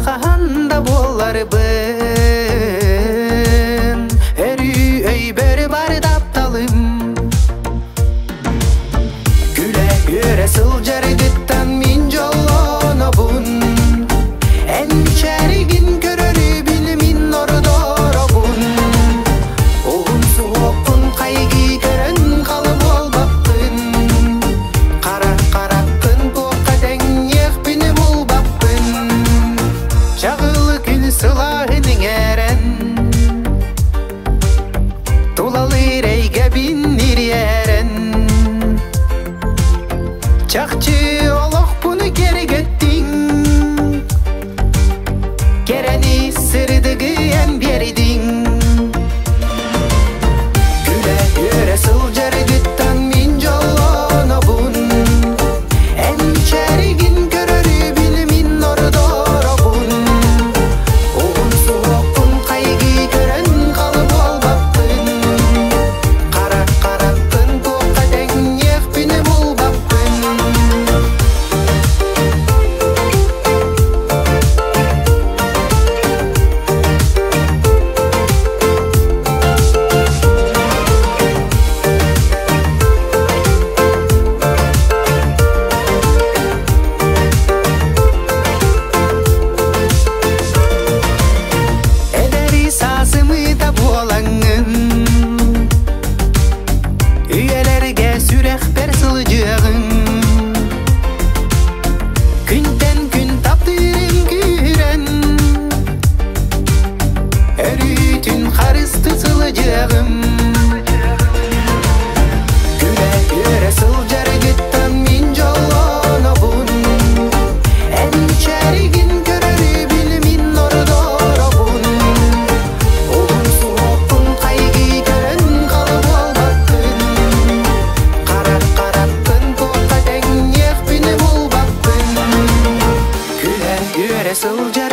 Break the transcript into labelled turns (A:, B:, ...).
A: Хаһан да буолларбын, Өрүү өйбөр бар тапталым. Күлэ-үөрэ сылдьаргыттан мин дьоллонобун. Эн мичээригин көрөрүбүн мин ордоробун. Уһун суһуоххун хайгыы көрөн халы буолбаппын. Хара хараххын туохха тэҥниэхпин булбаппын. Чаҕыл күн сылааһын иҥэрэн, Тулалыыр эйгэбин ириэрэн, Чахчы олохпун кэргэттиҥ, Кэрэни сырдыгы эн биэрдиҥ. Күлэ-үөрэ сылдьаргыттан мин дьоллонобун, Эн мичээригин көрөрүбүн мин ордоробун. Уһун суһуоххун хайгыы көрөн халы буолбаппын, Хара хараххын туохха тэҥниэхпин булбаппын. Эдэри саасымыта буолаҥҥын, Үйэлэргэ сүрэхпэр сылдьыаҕыҥ. Күнтэн күн таптыырым күүрэн, Өрүүтүн харысты сылдьыаҕым. Күлэ-үөрэ сылдьаргыттан мин дьоллонобун, Эн мичээригин көрөрүбүн мин ордоробун. Уһун суһуоххун хайгыы көрөн халы буолбаппын, Хара хараххын туохха тэҥниэхпин булбаппын. Күлэ-үөрэ сылдьар